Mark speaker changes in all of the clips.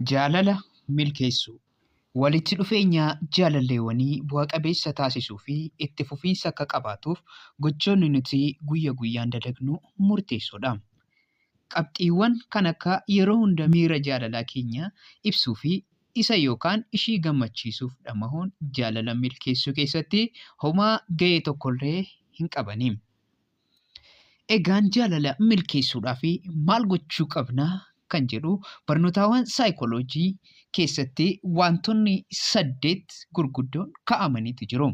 Speaker 1: Jaalala milkeessuu. Walitti dhufeenya jaalalleewwanii bu'a qabeessa taasisuu fi itti fufiinsa akka qabaatuuf gochoonni nuti guyya guyyaan dalagnu murteessoodha. Qabxiiwwan kan akka yeroo hunda miira jaalalaa keenya ibsuu fi isa yookaan ishii gammachiisuuf dhamahuun jaalala milkeessuu keessatti homaa gahee tokkollee hin qabani. Egaan jaalala milkeessuudhaaf maal gochuu qabna kan jedhu barnootawwan saayikooloojii keessatti wantoonni 8 gurguddoon kaa'amaniitu jiru.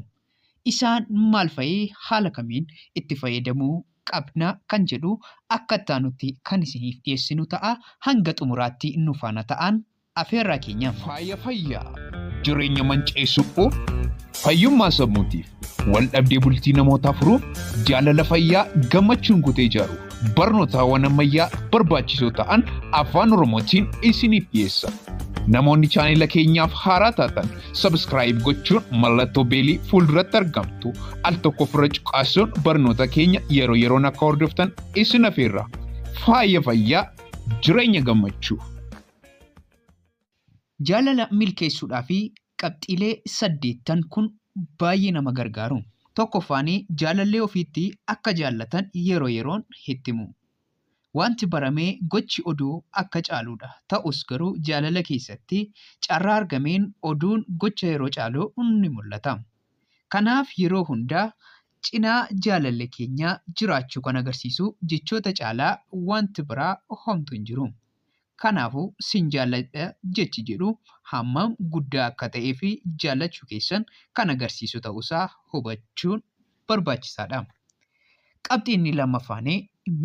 Speaker 1: Isaan maal fa'i, haala kamiin itti fayyadamuu qabna kan jedhu akka itti aanutti kan isiniif dhiyeessinu ta'a. Hanga xumuraatti nu faana ta'an afeerraa keenya.
Speaker 2: Faaya fayyaa jireenya manca'e suphuuf, fayyummaa sammuutiif, wal dhabdee bultii namootaa furuuf, jaalala fayyaa gammachuun guutee ijaaruuf, barnootawwan ammayyaa barbaachisoo ta'an afaan Oromootiin isiniif dhiyeessa. Namoonni chaanela keenyaaf haaraa taatan subscribe gochuun mallattoo beelii fuulduratti argamtu al tokko ofirra cuqaasuun barnoota keenya yeroo yeroon akka hordoftan isin afeerra. Faaya fayyaa jireenya gammachuu.
Speaker 1: Jaalala milkeessuudhaa fi qabxiilee 8 kun baay'ee nama gargaaru. Tokkoffaan jaalallee ofiitti akka jaallatan yeroo yeroon itti himu. Wanti baramee gochi oduu akka caaludha. Ta'us garuu jaalala keessatti carraa argameen oduun gocha yeroo caalu ni mul'ata. Kanaaf yeroo hundaa cinaa jaalallee keenyaa jiraachuu kan agarsiisu jechoota caalaa wanti biraa homtuu hin jiru. Kanaafuu sin jaalladha jechi jedhu hammam guddaa akka ta'ee fi jaallachuu keessan kan agarsiisu ta'uusaa hubachuun barbaachisaadha. Qabxiin inni lammaffaan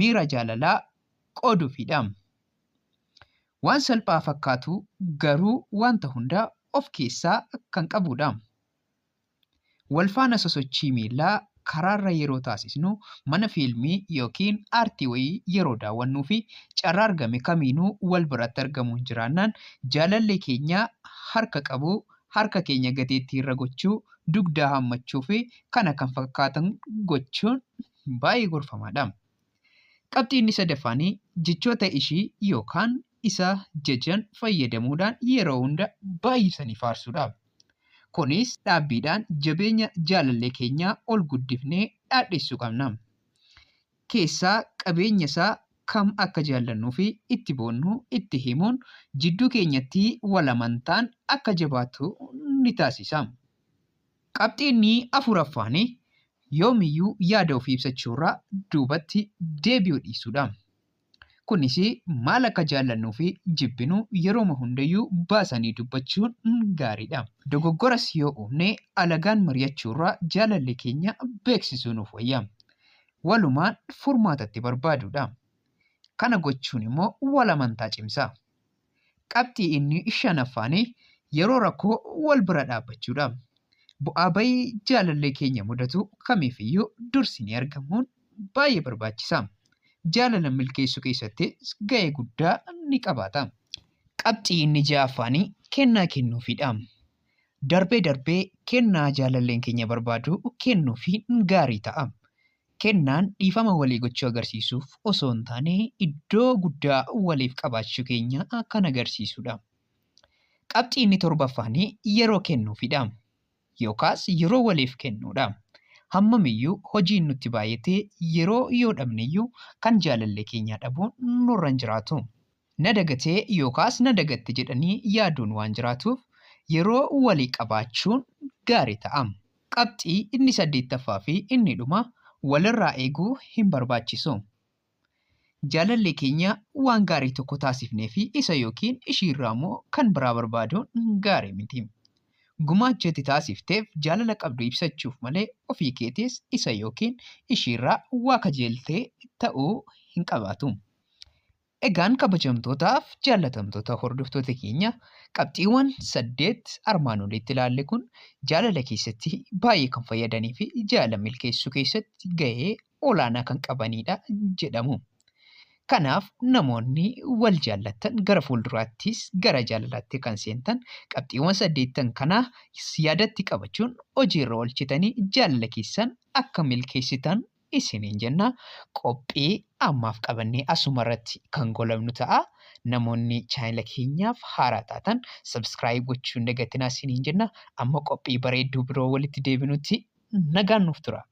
Speaker 1: miira jaalalaa qooduufidha. Waan salphaa fakkaatu garuu wanta hundaa of keessaa kan qabudha. Wal faana sosochii miillaa karaarra yeroo taasisnu, mana fiilmii yookiin aartii wayii yeroo daawwannuu fi carraa argame kamiinuu wal biratti argamuun jiraannaan jaalallee keenya harka qabuu, harka keenya gateettii irra gochuu, dugdaa hammachuu fi kana kan fakkaatan gochuun baay'ee gorfamaadha. Qabxiin inni sadaffaan jechoota ishii yookaan isa jajan fayyadamuudhaan yeroo hunda baay'isanii faarsuudha. Kunis dhaabbiidhaan jabeenya jaalallee keenyaa ol guddifnee dhaadhessuu qabna. Keessaa qabeenya isaa kam akka jaallannuu fi itti boonnu itti himuun jidduu keenyatti wal amantaan akka jabaatu ni taasisa. Qabxiin inni afuraffaan yoomiyyuu yaada ofii ibsachuurraa duubatti deebi'uu dhiisuudha. Kunis maal akka jaallannuu fi jibbinu yerooma hundayyuu baasanii dubbachuun gaariidha. Dogoggoras yoo uumne alagaan mari'achuurraa jaalallee keenya beeksisuu nuuf wayya. Walumaan furmaatatti barbaaduudha. Kana gochuun immoo wal amantaa cimsa. Qabxii inni shanaffaan yeroo rakkoo wal bira dhaabbachuudha. Bu'aa bayii jaalallee keenya mudatu kamiifiyyuu dursinee argamuun baay'ee barbaachisa. Jaalala milkeessuu keessatti gahee guddaa ni qabaata. Qabxii inni ja'affaan kennaa kennuufidha. Darbee darbee kennaa jaalalleen keenya barbaadu kennuufiin gaarii ta'a. Kennaan dhiifama walii gochuu agarsiisuuf osoo hin taane iddoo guddaa waliif qabaachuu keenya kan agarsiisudha. Qabxii inni torbaffaan yeroo kennuufidha. Yookaas yeroo waliif kennuudha. Hammamiyyuu hojiin nutti baay'atee yeroo yoo dhabneyyuu kan jaalallee keenyaa dhabuun nurra hin jiraatu. Na dagatee yookaas na dagatte jedhanii yaaduun waan jiraatuuf yeroo walii qabaachuun gaarii ta'a. Qabxii inni saddeettaffaa fi inni dhuma walirraa eeguu hin barbaachisu. Jaalallee keenya waan gaarii tokko taasifnee fi isa yookiin ishiirraa immoo kan biraa barbaaduun gaarii miti. Gumaacha itti taasifteef jaalala qabdu ibsachuuf malee ofii keetiis isa yookiin ishiirraa waa kajeeltee ta'uu hin qabaatu. Egaan kabajamtootaaf jaallatamtoota hordoftoota keenya qabxiiwwan 8 armaan olitti ilaalle kun jaalala keessatti baay'ee kan fayyadanii fi jaalala milkeessuu keessatti gahee olaanaa kan qabanidha jedhamu. Kanaaf namoonni wal jaallattan gara fuulduraattis gara jaalalaatti kan seentan qabxiiwwan 8 kana yaadatti qabachuun hojiirra oolchitanii jaalala keessan akka milkeessitan isiniin jenna. Qophii ammaaf qabannee asumarratti kan goolabnu ta'a. Namoonni chaanala keenyaaf haaraa taatan subscribe gochuu hin dagatinaa isiniin jenna. Amma qophii bareedduu biroo walitti deebinutti nagaan nuuf tura.